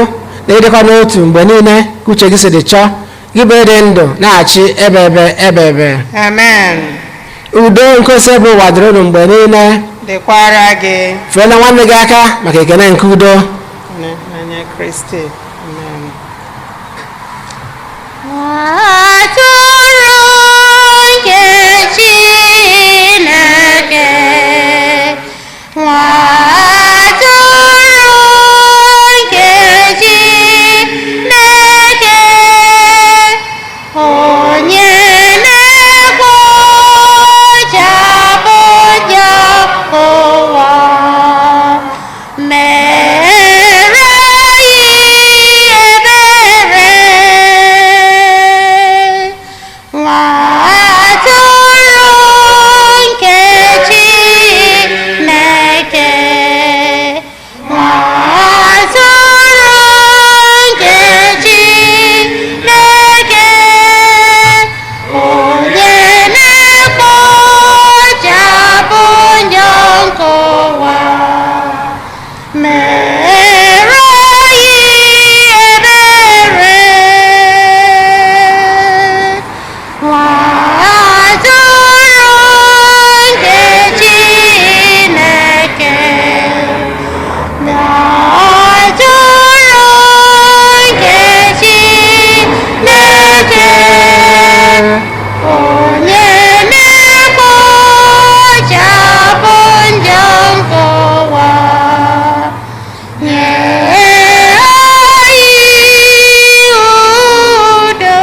na ịdịkọ n'otu mgbe niile ka uche gị si dị chọọ, gị bụ ịdị ndụ na-achị ebe ebe ebe ebe. Amen. Udo nke ose bụ ụwa dịrị unu mgbe niile. Dịkwara gị. Feela nwanne gị aka maka ekene nke udo. N'anya Kristi. Amen. Atụrụ nke Chineke, nwa atụrụ nke Chineke, onye na-ekpochapụ njọ ụwa, mere anyị ebere. Nwa atụrụ nke Chineke, nwa atụrụ nke Chineke, onye na-ekpochapụ njọ nke ụwa, mere anyị ebere. Nwa atụrụ nke Chineke, nwa atụrụ nke Chineke, onye na-ekpochapụ njọ nke ụwa, nye anyị udo.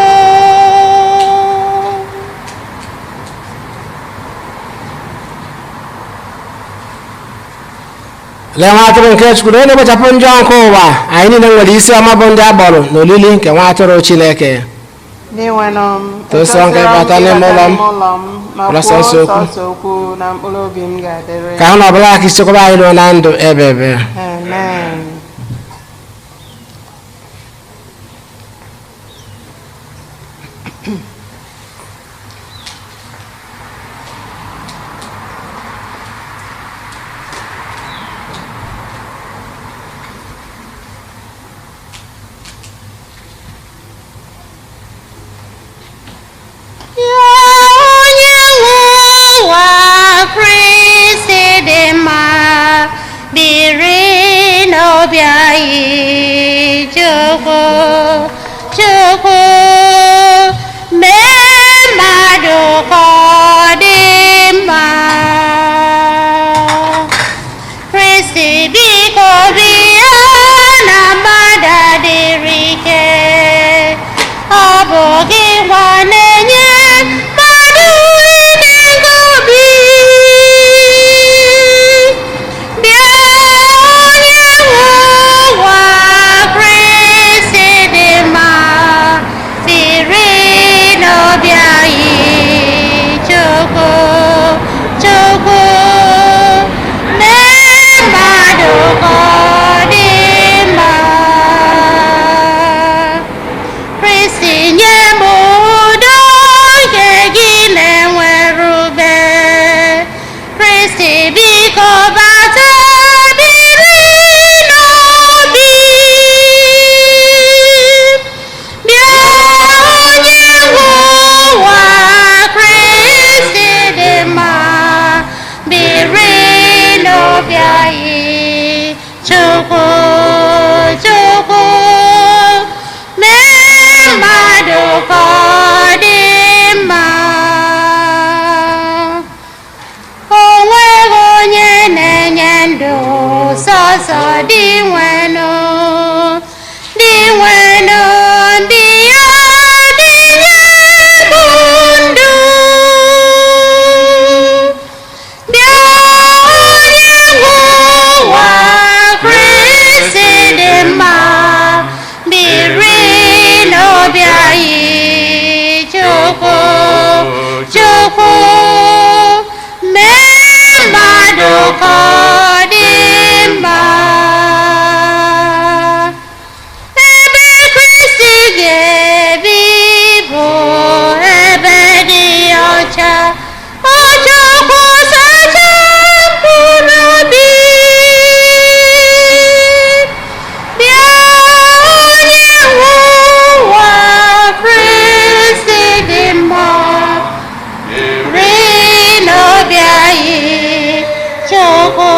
Lee nwa atụrụ nke Chukwu, onye na-ekpochapụ njọ nke ụwa. Anyị niile nwere isi ọma bụ ndị a gbọrọ n'olili nke nwa atụrụ Chineke. N'inwenụ m, Tụsọ nke etosịrọ m bata n'ime ịbata ụlọ m, n'ime ụlọ m, ma kwụrụ kwuo sọsọ okwu. Sọsọ okwu na mkpụrụ obi m ga-adịrị. Ka ahụ na ọbụla aka ichekwaba anyị ruo na ndụ ebe ebe. Amen. Ya onye nwe ụwa, Kristi dị mma, biri n'obi anyị. Chukwu, Chukwu, mee mmadụ ka ọ dị mma. Kristi biko bịa na mmadụ adịrị ike. Ọ bụ gị nwa na-enye mmadụ ike obi. Bịa onye nwe ụwa. Chukwu, mee mmadụ ka ọ dị mma. Ebe Kristi ga-ebi bụ ebe dị ọcha. O Chukwu, sachaa mkpụrụ obi. Bịa onye nwe ụwa, Kristi dị mma, biri n'obi anyị. Chukwu,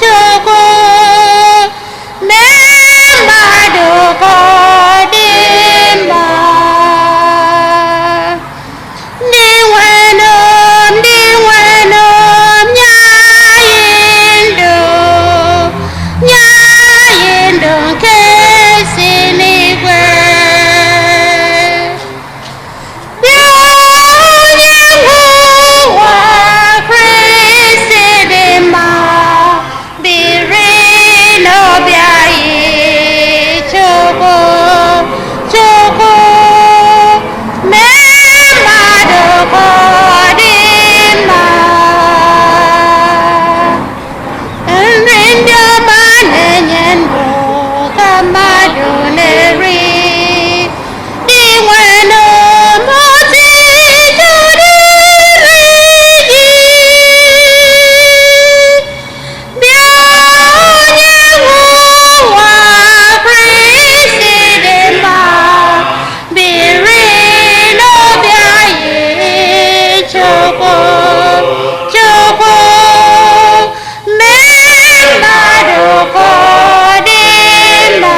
Chukwu, mee mmadụ ka ọ dị mma. Ndị nwenụ, ndị nwenụ, nye anyị ndụ, nye anyị ndụ nke si n'igwe. Bịa onye nwe ụwa, Kristi dị mma, biri n'obi anyị. Chukwu, Chukwu, mee mmadụ ka ọ dị mma. Nri ndị ọma na-enye ndụ ka mmadụ na-eri. Dị nwenụ, otito dịrị gị. Bịa onye nwe ụwa, Kristi dị mma, biri n'obi anyị. Chukwu, Chukwu, mee mmadụ ka ọ dị mma.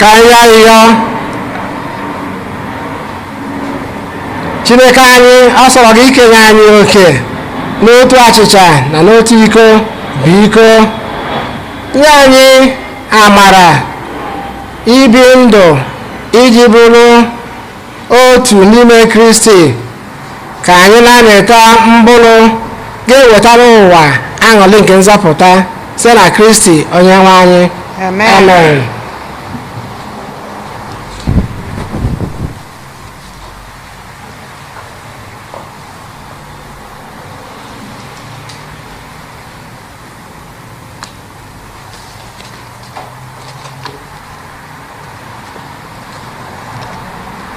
Ka anyị arịọ Chineke anyị, ọ sọrọ gị ikenye anyị oke n'otu achịcha na n'otu iko. Biko nye anyị amara ibi ndụ iji bụrụ otu n'ime Kristi, ka anyị na-amịta mkpụrụ ga-ewetara ụwa aṅụrị nke nzọpụta site na Kristi onye nwe anyị. Amen. Amen.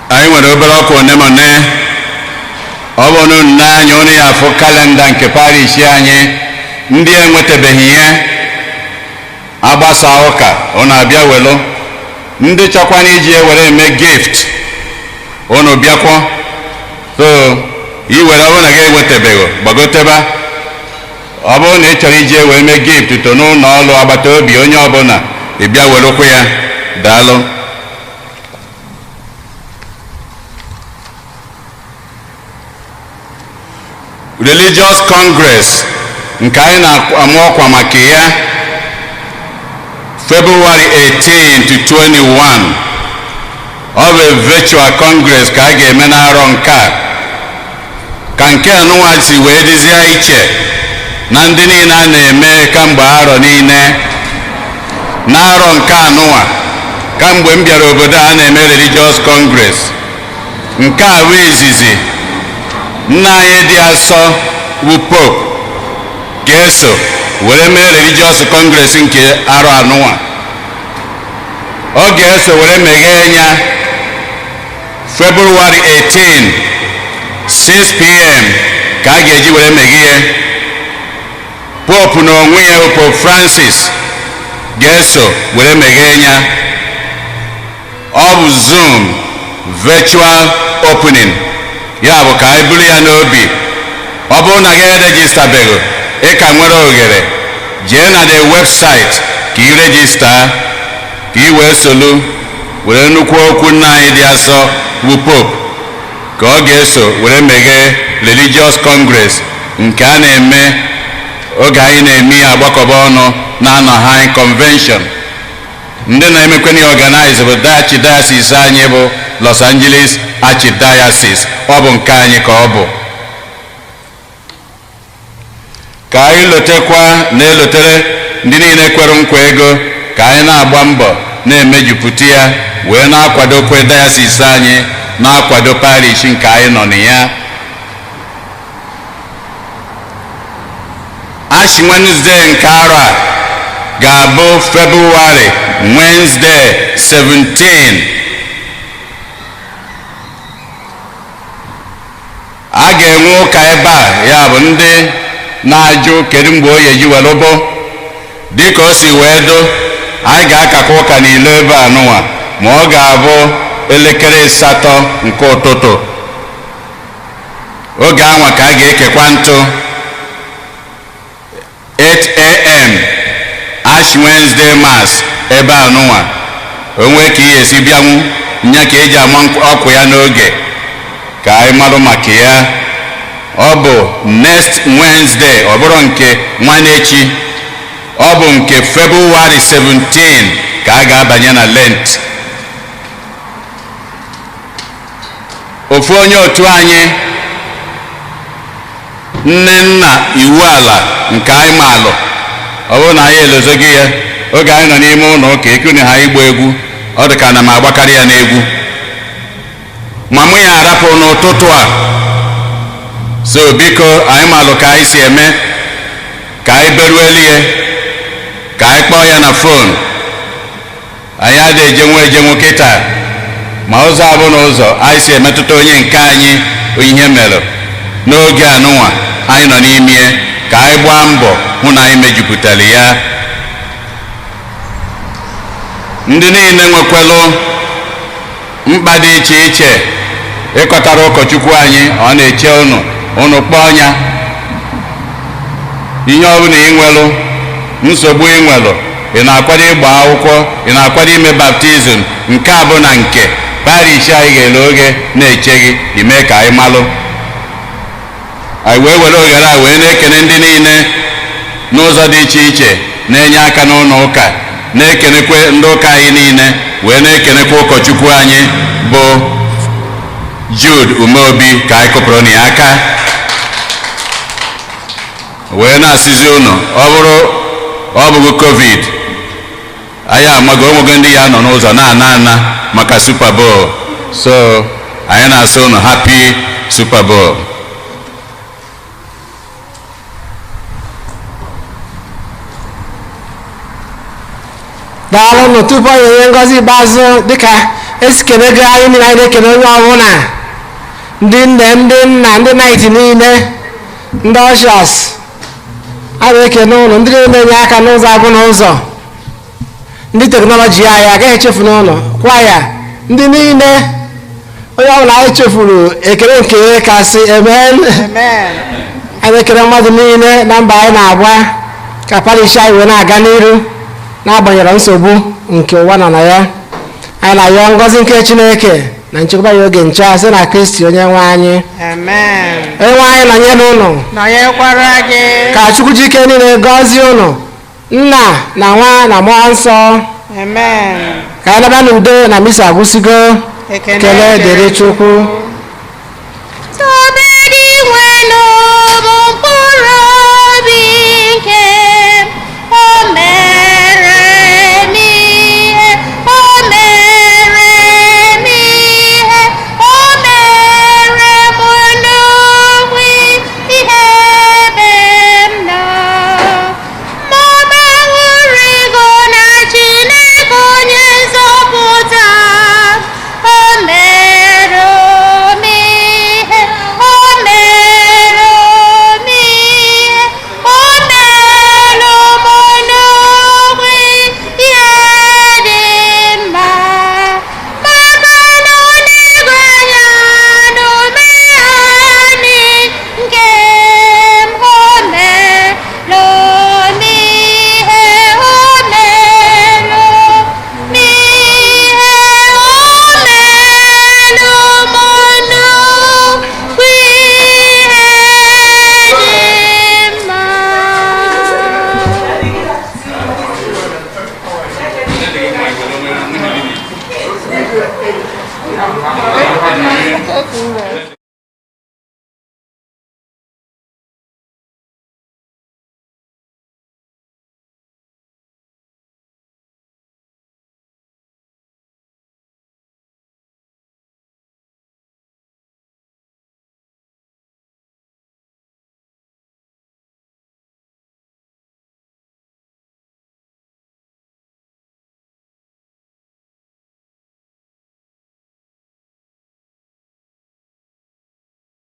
Anyị nwere obere ọkwa one ma one. Ọ bụ na unu anya unu ya afụ kalenda nke parish anyị. Ndị enwetabeghị ihe agbasa ụka, unu abịa welu. Ndị chọkwana iji ewere eme gift, unu bịakwọ. So iwere, ọ bụrụ na gị enwetabeghị, gbagoteba. Ọ bụrụ na ị chọrọ iji ewere mee gift to n'ụlọ ọrụ agbata obi onye ọbụla, ị bịa werukwu ya. Daalụ. Religious Congress nke anyị na-ama ọkwa maka ya, February 18 to 21, ọ bụ virtual congress ka a ga-eme n'arọ nke a. Ka nke anụnwa si wee dịzie iche na ndị niile a na-eme kamgbe arọ niile, n'arọ nke anụnwa, kamgbe m bịara obodo a na-eme Religious Congress, nke a bụ izizi nna anyị dị asọ bụ Pope ga-eso were mee Religious Congress nke arọ anụnwa. Ọ ga-eso were meghee ya February 18, 6 p.m. ka a ga-eji were meghee. Pope na onwe ya bụ Pope Francis ga-eso were meghee ya. Ọ bụ Zoom virtual opening. Ya bụ, ka anyị buru ya n'obi. Ọ bụrụ na gị eregisterbeghị, ị ka nwere oghere. Jee na the website ka ị register, ka ị wee solu were nnukwu okwu nna anyị dị asọ bụ Pope ka ọ ga-eso were meghee Religious Congress nke a na-eme oge anyị na-eme ya agbakọba ọnụ na Anaheim Convention. Ndị na-emekwana ya organize bụ Archdiocese anyị bụ Los Angeles Archdiocese. Ọ bụ nke anyị ka ọ bụ. Ka anyị lotekwa na-elotere ndị niile kwere nkwa ego, ka anyị na-agba mbọ na-emejupụta ya wee na-akwadokwe diocese anyị, na-akwado parish nke anyị nọ na ya. Ash Wednesday nke arọ a ga-abụ February Wednesday 17. A ga-enwe ụka ebe a. Ya bụ, ndị na-ajụ kedu mgbe o ji were bụ, dịka o si wee do, anyị ga-akakwa ụka n'ilo ebe a nụnwa, ma ọ ga-abụ elekere 8 nke ụtụtụ. Oge anwa ka a ga-ekekwa ntụ, 8 a.m. Ash Wednesday Mass ebe a nụnwa. Onwe ka ihe esi bịanwu nya ka eji ama ọkụ ya n'oge, ka anyị marụ maka ya. Ọ bụ next Wednesday, ọ bụrụ nke nwanne echi, ọ bụ nke February 17 ka a ga-abanye na Lent. Ofu onye otu anyị, nne nna iwu ala nke anyị maalụ, ọ bụrụ na anyị elozoghị ya oge anyị nọ n'ime ụlọ ụka ekunu ha igba egwu, ọ dị ka na m agbakarị ya n'egwu ma mụ ya arapụ n'ụtụtụ a. So biko, anyị malụ ka anyị si eme, ka anyị beruelu ya, ka anyị kpọọ ya na phone. Anyị adịghị ejenwu ejenwu kịta, ma ụzọ abụ na ụzọ anyị si emetụta onye nke anyị ihe mere n'oge anụnwa anyị nọ n'ime, ka anyị gbaa mbọ hụ na anyị mejupụtara ya. Ndị niile nwekwalụ mkpa dị iche iche ịkọtara ụkọchukwu anyị, ọ na-eche unu. Unu kpọọ ya. Ihe ọbụla ị nwelụ, nsogbu ị nwelụ, ị na-akwado ịgba akwụkwọ, ị na-akwado ime baptism. Nke a bụ na nke parish anyị ga-ele oge na-eche gị ime ka anyị malụ. Anyị wee were oghere a wee na-ekene ndị niile n'ụzọ dị iche iche na-enye aka n'ụlọ ụka, na-ekenekwe ndị ụka anyị niile, wee na-ekenekwe ụkọchukwu anyị bụ Jude Umeobi, ka anyị kụpụrụ na ya aka, wee na-asịzi unu, ọ bụrụ ọ bụghị COVID, anyị amago onwego ndị ya nọ n'ụzọ na-ana ana maka Super Bowl. So anyị na-asị unu happy Super Bowl. Daalụnụ. Tupu anyị enye ngọzi ikpeazụ, dịka esi kenego anyị niile, anyị na-ekene onye ọbụla, ndị nne, ndị nna, ndị knight niile, ndị ushers, a na-ekene ụnụ, ndị niile na-enye aka n'ụzọ abụ n'ụzọ, ndị technology anyị agaghị echefu n'ụlọ kwaya, ndị niile, onye ọbụla anyị chefuru, ekele nke kasị. Amen. Amen. Anyị na-ekele mmadụ niile na mba anyị na-agba ka parish anyị wee na-aga n'iru n'agbanyeghị nsogbu nke ụwa nọ na ya. Anyị na-ayọ ngọzi nke Chineke na nchekwaba ya oge nche site na Kristi onye nwe anyị. Amen. Onye nwe anyị nọnyere ụnụ. Nọnyekwara gị. Ka Chukwu ji ike niile gọzie ụnụ, Nna na Nwa na Mmụọ Nsọ. Amen. Ka anyị naba n'udo na misa agwụsịgo. Ekele Ekele dịrị Chukwu. Tobe dị nwenụ bụ mkpụrụ obi nke m. O mere m ihe, o mere m ihe, o mere m nnukwu ihe ebe m nọ. Ma ọ gbanwere na Chineke onye nzọpụta m. O mere m ihe, o mere m ihe, o mere m nnukwu ihe dị mma. Maka na ọ na-ego anya n'omenanị nke m. O mere m ihe, o mere m ihe, o mere m nnukwu ihe dị mma.